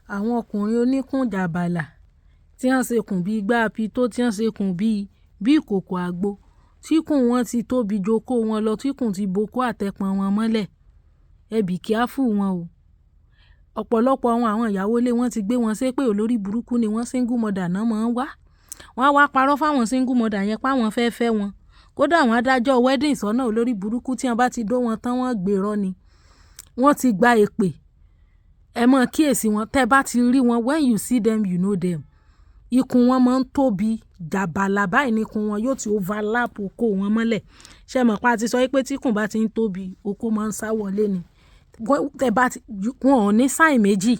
Àwọn ọkùnrin oníkùn jàbàlà tí wọ́n ṣe kùn bí igbá pitó, tí wọ́n ṣe kùn bí ìkòkò àgbo, tí ikùn wọn ti tóbi ju okó wọn lọ, tí ikùn ti bo okó àtẹpọ̀n wọn mọ́lẹ̀. Ẹ be careful wọn o. Ọ̀pọ̀lọpọ̀ wọn, àwọn ìyàwó ilé wọn ti gbé wọn ṣépè, olórí burúkú ni wọ́n, single mother náà máa ń wá. Wọ́n á wá parọ́ fáwọn single mother yẹn pé àwọn fẹ́ fẹ́ wọn. Kódà wọ́n á dájọ́ wedding sọ́nà, olórí burúkú, tí wọ́n bá ti dó wọn tán, wọ́n gbérọ́ ni. Wọ́n ti gba èpè. Ẹ mọ̀ kíyèsi wọn. Tẹ bá ti rí wọn, when you see them, you know them. Ikùn wọn máa ń tóbi jàbàlà báyìí ní ikùn wọn yóò ti overlap okó wọn mọ́lẹ̀. Ṣé ẹ mọ̀ pé a ti sọ wípé tí ikùn bá ti ń tóbi, okó máa ń sá wọlé ni. Tẹ bá ti, wọn ò ní sign méjì.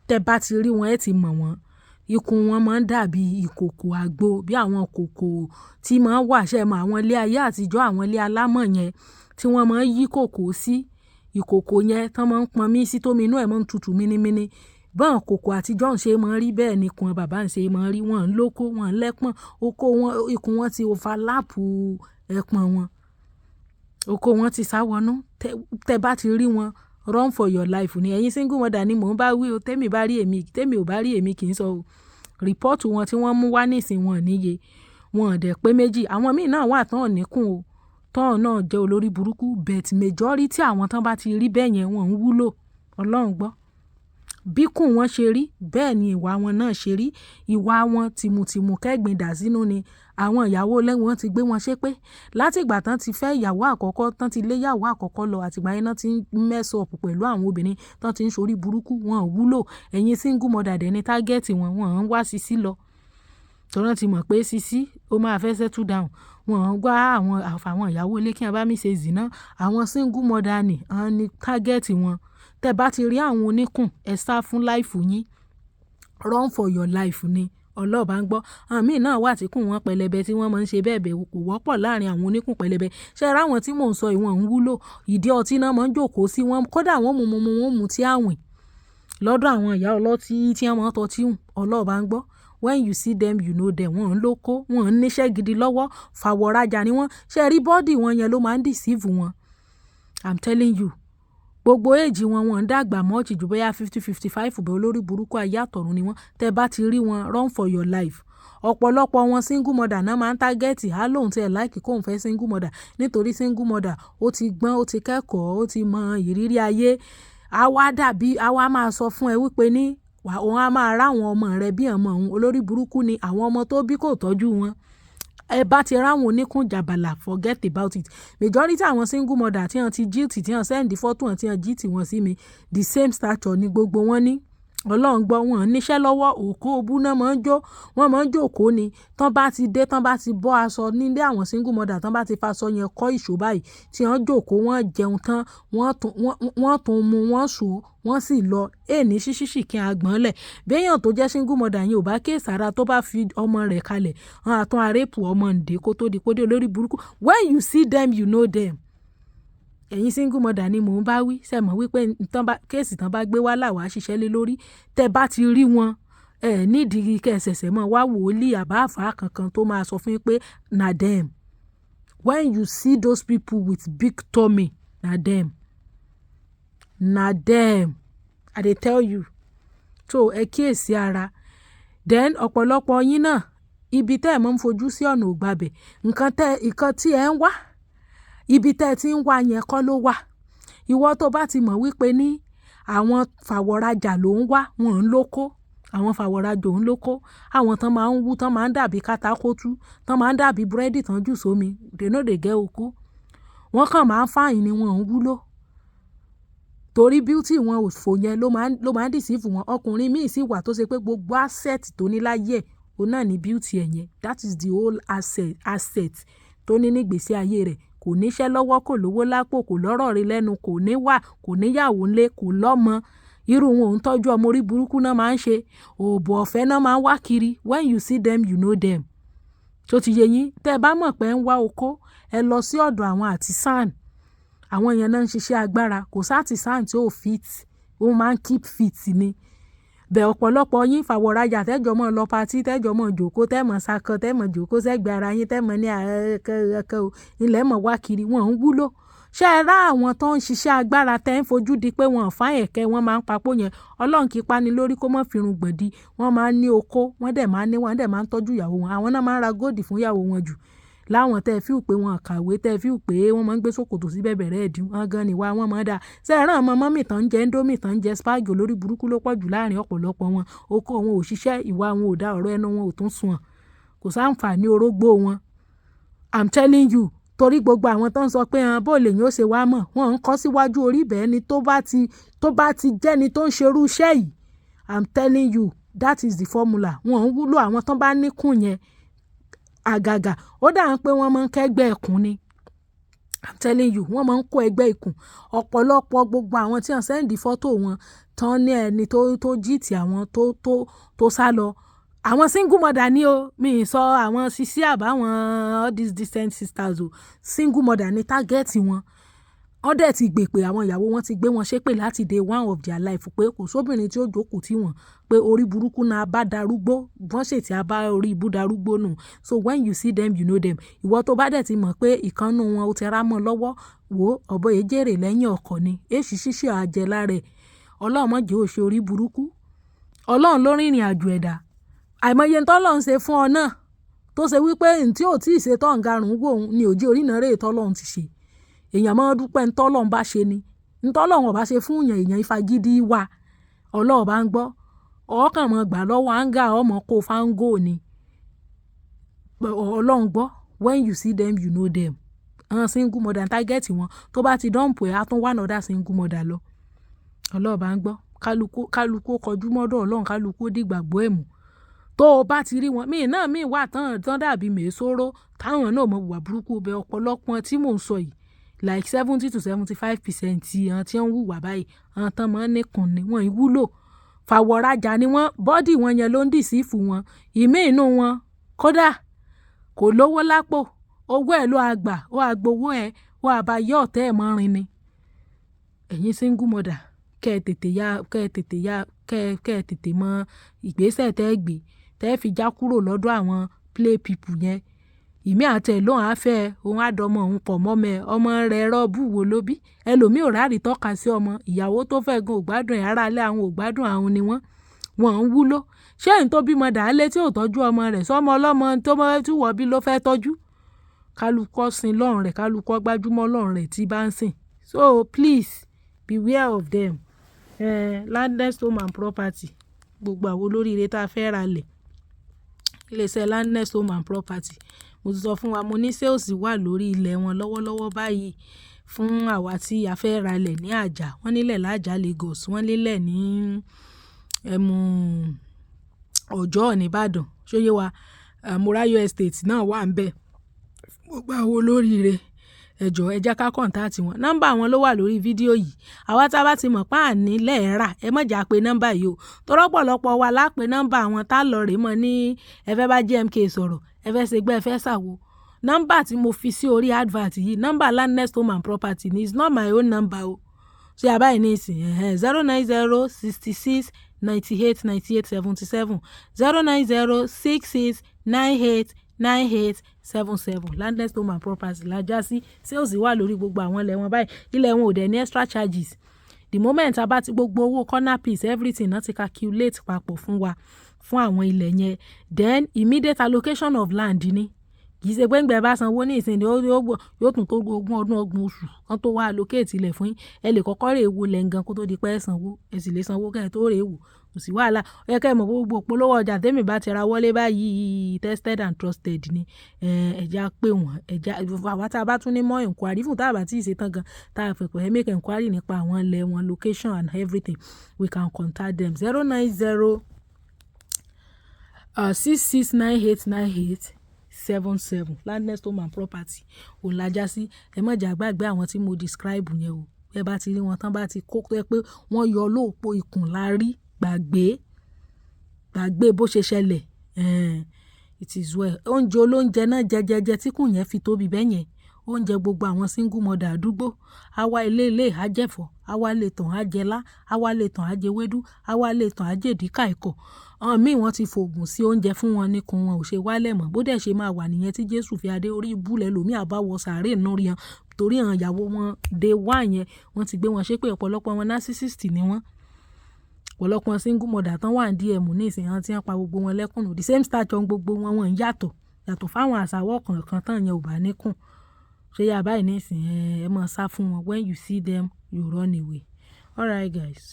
Tẹ bá ti rí wọn, ẹ ti mọ̀ wọ́n. Ikùn wọn máa ń dàbí ìkòkò àgbo, bí àwọn kòkò tí máa ń wà. Ṣé ẹ mọ̀ àwọn ilé ayé àtijọ́, àwọn ilé alámọ̀ yẹn tí wọ́n máa ń yí kòkò sí, ìkòkò yẹn tí wọ́n máa ń pọn mí sí, tómi inú ẹ̀ máa ń tutù mínímíní. Bọ́n kòkò àtijọ́ ń ṣe máa ń rí, bẹ́ẹ̀ ni ikùn bàbá ń ṣe máa ń rí. Wọ́n ń lóko, wọ́n ń lẹ́pọ̀n. Okó wọn, ikùn wọn ti overlap ẹpọ̀n wọn. Okó wọn ti sá wọnú. Tẹ bá ti rí wọn, run for your life ni. Ẹ̀yin single mother ni mò ń bá wí o. Tẹ́mi bá rí èmi, tẹ́mi ò bá rí èmi kì í sọ o. Report wọn tí wọ́n mú wá nísìnyí, wọn ò níye. Wọn ò dẹ̀ pé méjì. Àwọn míì náà wà tán ò ní kùn o, tán náà jẹ́ olórí burúkú, but majority àwọn tán bá ti rí bẹ́ẹ̀ yẹn, wọ́n ń wúlò. Ọlọ́run gbọ́. Bí ikùn wọn ṣe rí, bẹ́ẹ̀ ni ìwà wọn náà ṣe rí. Ìwà wọn tìmùtìmù kẹ́gbin dà sínú ni. Àwọn ìyàwó ilé wọn ti gbé wọn ṣépè. Láti ìgbà tán ti fẹ́ ìyàwó àkọ́kọ́, tán ti lé ìyàwó àkọ́kọ́ lọ, àti ìgbà yẹn náà tí ń mess up pẹ̀lú àwọn obìnrin, tán tí ń ṣorí burúkú, wọn ò wúlò. Ẹ̀yin single mother dẹ̀ ní target wọn, wọ́n ń wá sisi lọ. Torí wọ́n ti mọ̀ pé sisi ó máa fẹ́ settle down. Wọ́n ń wá àwọn àfàwọn ìyàwó ilé kí wọ́n bá mi ṣe zina. Àwọn single mother ni, wọ́n ní target wọn. Tẹ bá ti rí àwọn oníkùn, ẹ sá fún life yín. Run for your life ni. Ọlọ́run bá ń gbọ́. Àwọn míì náà wà tí ikùn wọn pẹlẹbẹ tí wọ́n máa ń ṣe bẹ́ẹ̀ bẹ́ẹ̀, kò wọ́pọ̀ láàrin àwọn oníkùn pẹlẹbẹ. Ṣé ẹ rí àwọn tí mò ń sọ yìí, wọ́n ń wúlò. Ìdí ọtí náà máa ń jókòó sí wọn. Kódà wọ́n mú mú mú, wọ́n mú tí àwìn lọ́dọ̀ àwọn ìyá ọlọ́tí tí wọ́n máa ń tọ́tí hùn. Ọlọ́run bá ń gbọ́. When you see them, you know them. Wọ́n ń lóko, wọ́n ń níṣẹ́ gidi lọ́wọ́. Fàwọ̀rajà ni wọ́n. Ṣé ẹ rí body wọn yẹn ló máa ń deceive wọn. I'm telling you. Gbogbo age wọn, wọ́n ń dàgbà much ju bóyá 50, 55 bẹ́ẹ̀, olórí burúkú ayé àtọ̀run ni wọ́n. Tẹ bá ti rí wọn, run for your life. Ọ̀pọ̀lọpọ̀ wọn, single mother náà máa ń target. Á lóhùn tí ẹ like kóun fẹ́ single mother nítorí single mother ó ti gbọ́n, ó ti kẹ́kọ̀ọ́, ó ti mọ ìrírí ayé. A wá dàbí, a wá máa sọ fún ẹ wípé ní òun á máa rá àwọn ọmọ rẹ bí ọmọ òun. Olórí burúkú ni, àwọn ọmọ tó bí kò tọ́jú wọn. Ẹ bá ti rí àwọn oníkùn jàbàlà, forget about it. Majority àwọn single mother tí wọ́n ti jilt, tí wọ́n send photo wọn, tí wọ́n jilt wọn sí mi, the same stature ni gbogbo wọn ní. Ọlọ́run gbọ́, wọ́n ń níṣẹ́ lọ́wọ́, òkó òbú náà máa ń jó, wọ́n máa ń jókòó ni. Tán bá ti dé, tán bá ti bọ́ aṣọ nílé àwọn single mother, tán bá ti fa aṣọ yẹn kọ́ ìṣó báyìí, tí wọ́n jókòó, wọ́n jẹun tán, wọ́n tún mu, wọ́n sùn, wọ́n sì lọ. Èní ṣíṣíṣì kí a gbọ́n lẹ̀. Bí èèyàn tó jẹ́ single mother yẹn ò bá kíyèsára, tó bá fi ọmọ rẹ̀ kalẹ̀, wọ́n á tún rape ọmọ ǹdè kó tó di pé ó dé, olórí burúkú. When you see them, you know them. Ẹ̀yin single mother ni mò ń bá wí. Ṣé ẹ mọ̀ wípé tán bá, case tán bá gbé wá làwá ṣiṣẹ́ lé lórí. Tẹ bá ti rí wọn, ẹ nídìí kí ẹ ṣẹ̀ṣẹ̀ mọ̀ wá wòlíì àbá àfá kankan tó máa sọ fún yín pé na them. When you see those people with big tummy, na them. Na them. I dey tell you. So ẹ kíyèsi ara. Then ọ̀pọ̀lọpọ̀ yín náà, ibi tẹ́ ẹ máa ń fojú sí ọ̀nà ò gba bẹ̀. Nǹkan tí ẹ ń wá, ibi tẹ́ ẹ ti ń wá yẹn kọ́ ló wà. Ìwọ tó bá ti mọ̀ wípé ní àwọn fàwọ̀rajà ló ń wá, wọ́n ń lóko. Àwọn fàwọ̀rajà ò ń lóko. Àwọn tán máa ń wú, tán máa ń dàbí katakótú, tán máa ń dàbí búrẹ́dì tán jù sómi. They no dey get oko. Wọ́n kàn máa ń fine ni, wọ́n ń wúlò. Torí beauty wọn òfò yẹn ló máa ń deceive wọn. Ọkùnrin míì sì wà tó ṣe pé gbogbo asset tó ní láyé ẹ̀, òun náà ni beauty ẹ̀ yẹn. That is the whole asset tó ní ní ìgbésí ayé rẹ̀. Kò ní iṣẹ́ lọ́wọ́, kò lówó lápò, kò lọ́rọ̀ rí lẹ́nu, kò ní wà, kò ní ìyàwó ńlé, kò lọ́mọ. Irú wọn ò ń tọ́jú ọmọ, orí burúkú náà máa ń ṣe. Òbò ọ̀fẹ́ náà máa ń wá kiri. When you see them, you know them. Tó ti yé yín? Tẹ bá mọ̀ pé ń wá okó, ẹ lọ sí ọ̀dọ̀ àwọn artisan. Àwọn yẹn náà ń ṣiṣẹ́ agbára. Kò sí artisan tí ó fit. Ó máa ń keep fit ni. Bẹ̀ ọ̀pọ̀lọpọ̀ yín, fàwọ̀rajà tẹ́jọ́ mọ́ lọ party, tẹ́jọ́ mọ́ jókòó, tẹ́ mọ̀ ṣákọ, tẹ́ mọ̀ jókòó sẹ́gbẹ̀ẹ́ ara yín, tẹ́ mọ̀ ní ẹ̀kẹ́ o, ilẹ̀ mọ̀ wá kiri, wọ́n ń wúlò. Ṣé ẹ rá àwọn tó ń ṣiṣẹ́ agbára tẹ́ ń fojú di pé wọ́n fà ẹ̀kẹ́, wọ́n máa ń papò yẹn? Ọlọ́run kì í pani lórí kó má fi irun gbọ̀n di. Wọ́n máa ń ní okó, wọ́n dẹ̀ máa ń tọ́jú ìyàwó wọn. Àwọn náà máa ń ra gold fún ìyàwó wọn jù. Láwọn tẹ́ ẹ feel pé wọ́n kàwé, tẹ́ ẹ feel pé wọ́n máa ń gbé ṣòkòtò sí bẹ̀bẹ̀rẹ́ ìdí, wọ́n gan ni wá, wọ́n máa ń dá. Ṣé ẹ rán àwọn mummy tán ń jẹ indomie, tán ń jẹ spaghetti, olórí burúkú ló pọ̀ jù láàrin ọ̀pọ̀lọpọ̀ wọn. Okó wọn ò ṣiṣẹ́, ìwà wọn ò dá, ọ̀rọ̀ ẹnu wọn ò tún sunwọ̀n. Kò sáǹfàní orógbó wọn. I'm telling you, torí gbogbo àwọn tó ń sọ pé bó lèyàn ó ṣe wá mọ̀, wọ́n ń kọ́ síwájú orí ibẹ̀ ẹni tó bá ti jẹ́ ẹni tó ń ṣerú iṣẹ́ yìí. I'm telling you, that is the formula. Wọ́n ń wúlò àwọn tó bá níkùn yẹn. Àgàgà, ó dà pé wọ́n máa ń kẹ́gbẹ́ ẹkùn ni. I'm telling you, wọ́n máa ń kó ẹgbẹ́ ikùn. Ọ̀pọ̀lọpọ̀ gbogbo àwọn tí wọ́n send fọ́tò wọn tán ní ẹni tó cheat àwọn tó sálọ. Àwọn single mother ni o. Mi ì sọ àwọn sisi àbá àwọn all these decent sisters o. Single mother ni target wọn. Wọ́n dẹ̀ ti gbè pé àwọn ìyàwó wọn ti gbé wọn ṣépè láti day one of their life pé kò sóbìnrin tí ó jókòó tí wọ́n, pé orí burúkú náà bá darúgbó, wọ́n ṣètì á bá orí ibú darúgbó nù. So when you see them, you know them. Ìwọ tó bá dẹ̀ ti mọ̀ pé ìkan nínú wọn ó ti rá mọ́ lọ́wọ́, wò ó, ọ̀bọ yìí jèrè lẹ́yìn ọkọ̀ ni. Èṣì ṣíṣe àjẹ́ lára ẹ̀. Ọlọ́run má jẹ́ ó ṣe orí burúkú. Ọlọ́run ló rìnrìn àjò ẹ̀dá. Àìmọye tó Ọlọ́run ṣe fún ọ náà tó ṣe wípé ǹ tí ò tí ì ṣe tó ń garùn wò ó ní òjì orí náà rè tó Ọlọ́run ti ṣe. Èèyàn máa ń dúpẹ́ ǹ tó Ọlọ́run bá ṣe ni. Ǹ tó Ọlọ́run ò bá ṣe fún èèyàn, èèyàn ìfagídí wà. Ọlọ́run bá ń gbọ́. Ọ̀kan mọ̀ gbà lọ́wọ́ áńgà, ọmọ kó fáńgò ni. Ọlọ́run gbọ́. When you see them, you know them. Àwọn single mother target wọn. Tó bá ti dump ẹ, á tún wá another single mother lọ. Ọlọ́run bá ń gbọ́. Kálukú, kálukú ó kọjú mọ́dọ̀ Ọlọ́run, kálukú ó dìgbàgbọ́ ẹ̀ mú. Tó o bá ti rí wọn, míì náà míì wà tán tán dàbí mèésóró táwọn náà mọ ìwà burúkú bẹ. Ọ̀pọ̀lọpọ̀ tí mò ń sọ yìí, like 70 to 75% àwọn tí wọ́n ń hùwà báyìí, àwọn tán máa ń níkùn ni, wọ́n ì wúlò. Fàwọ̀rajà ni wọ́n, body wọn yẹn ló ń deceive wọn. Ìmí inú wọn, kódà kò lówó lápò, owó ẹ̀ ló á gbà, ó á gbowó ẹ̀, ó á bá yọ ọ̀tá ẹ̀ mọ́rin ni. Ẹ̀yin single mother, kẹ́ ẹ tètè ya, kẹ́ ẹ tètè ya, kẹ́ ẹ tètè mọ ìgbésẹ̀ tẹ́ ẹ gbé, tẹ́ ẹ fi já kúrò lọ́dọ̀ àwọn play people yẹn. Ìmí àti ẹ̀ lóhùn á fẹ́ ẹ, òun á dọmọ òun pọ̀ mọ́ ọmọ ẹ̀, ọmọ rẹ̀ rọ́bù wo ló bí. Ẹlòmíì ò rárí tọ́ka sí ọmọ, ìyàwó tó fẹ́ gan ò gbádùn ẹ̀, ará ilé àwọn ò gbádùn àwọn ni wọ́n. Wọ́n ń wúlò. Ṣé ẹ̀yin tó bímọ dàálé tí ò tọ́jú ọmọ rẹ̀, sọ́mọ ọlọ́mọ tó mọ́ tí wọ́ bí ló fẹ́ tọ́jú? Kálukú sin lọ́run rẹ̀, kálukú gbájúmọ́ Ọlọ́run rẹ̀ tí bá ń sìn. So please beware of them. Landness Home and Property, gbogbo àwọn olóríire tí a fẹ́ ra ilẹ̀. Ilé iṣẹ́ Landness Home and Property. Mo ti sọ fún wa, mo ní sales wà lórí ilẹ̀ wọn lọ́wọ́lọ́wọ́ báyìí fún àwa tí a fẹ́ ra ilẹ̀ ní Ajah. Wọ́n nílẹ̀ l'Ajah Lagos, wọ́n nílẹ̀ ní ẹmu Ọjọ́ ní Ìbàdàn. Ṣé yé wa? Morayo Estate náà wà níbẹ̀. Gbogbo àwọn olóríire, ẹ jọ̀ọ́ ẹ jẹ́ ká contact wọn. Nọ́mbà wọn ló wà lórí fídíò yìí. Àwa tí a bá ti mọ̀ pé àní lẹ̀ rà, ẹ má jà pé nọ́mbà yìí o. Torí ọ̀pọ̀lọpọ̀ wa lá pé nọ́mbà wọn tá lọ rè mọ́ ní ẹ fẹ́ bá GMK sọ̀rọ̀, ẹ fẹ́ ṣe gbá, ẹ fẹ́ ṣàwo. Nọ́mbà tí mo fi sí orí advert yìí, nọ́mbà Landness Home and Property ni, it's not my own number o. Ṣé a báyìí ní ìsìn? 09066989877, 09066989877. Landness Home and Property la já sí. Sales wà lórí gbogbo àwọn ilẹ̀ wọn báyìí. Ilẹ̀ wọn ò dẹ̀ ní extra charges. The moment a bá ti gbogbo owó corner piece, everything náà ti calculate papọ̀ fún wa fún àwọn ilẹ̀ yẹn. Then immediate allocation of land ni. Kì í ṣe pé ńgbà ẹ bá sanwó ní ìsìn yóò tún tó ogún ọdún, ọgbọ̀n oṣù kan tó wá allocate ilẹ̀ fún yín. Ẹ lè kọ́kọ́ rè wo ilẹ̀ gan kó tó di pé ẹ sanwó. Ẹ sì lè sanwó kí ẹ tó rè wò. Kò sí wàhálà. Ó yẹ kí ẹ mọ̀ pé gbogbo ìpolówó ọjà tí èmi bá ti ra wọlé báyìí, tested and trusted ni. Ẹ jẹ́ á pè wọ́n. Ẹ jẹ́ àwa tí a bá tún ní more inquiry, fún tí a bá tí ì ṣe tán gan, tí a fẹ́ pé make inquiry nípa àwọn ilẹ̀ wọn, location and everything, we can contact them. 090 66989877. Landness Home and Property. Òun la já sí. Ẹ má jà gbàgbé àwọn tí mo describe yẹn o. Bí ẹ bá ti rí wọn tán bá ti kó tó jẹ́ pé wọ́n yọ lóòpó ikùn lárí, gbàgbé, gbàgbé bó ṣe ṣẹlẹ̀. It is well. Oúnjẹ olóúnjẹ náà jẹ jẹ jẹ tí kùn yẹn fi tóbi bẹ́yẹn. Oúnjẹ gbogbo àwọn single mother àdúgbò. A wá ilé ilé, a jẹ ẹ̀fọ́, a wá lè tàn, a jẹ ilá, a wá lè tàn, a jẹ ewédú, a wá lè tàn, a jẹ edika ikong. Àwọn míì wọ́n ti fògùn sí oúnjẹ fún wọn ní ikùn wọn ò ṣe wálẹ̀ mọ́. Bó dẹ̀ ṣe máa wà níyẹn tí Jésù fi adé orí ibú lẹ́lòmí à bá wọ sàárè nínú rí wọn. Torí àwọn ìyàwó wọn day one yẹn, wọ́n ti gbé wọn ṣépè. Ọ̀pọ̀lọpọ̀ wọn narcissist ni wọ́n. Ọ̀pọ̀lọpọ̀ single mother tán wà ní DM nísìnyí, àwọn tí wọ́n pa gbogbo wọn lẹ́kùn nù. The same stature gbogbo wọn, wọ́n ń yàtọ̀. Yàtọ̀ fáwọn àsàwọ̀ kọ̀ọ̀kan tán yẹn ò bá níkùn. Ṣé yà báyìí nísìnyí, ẹ máa sá fún wọn. When you see them, you run away. Alright, guys.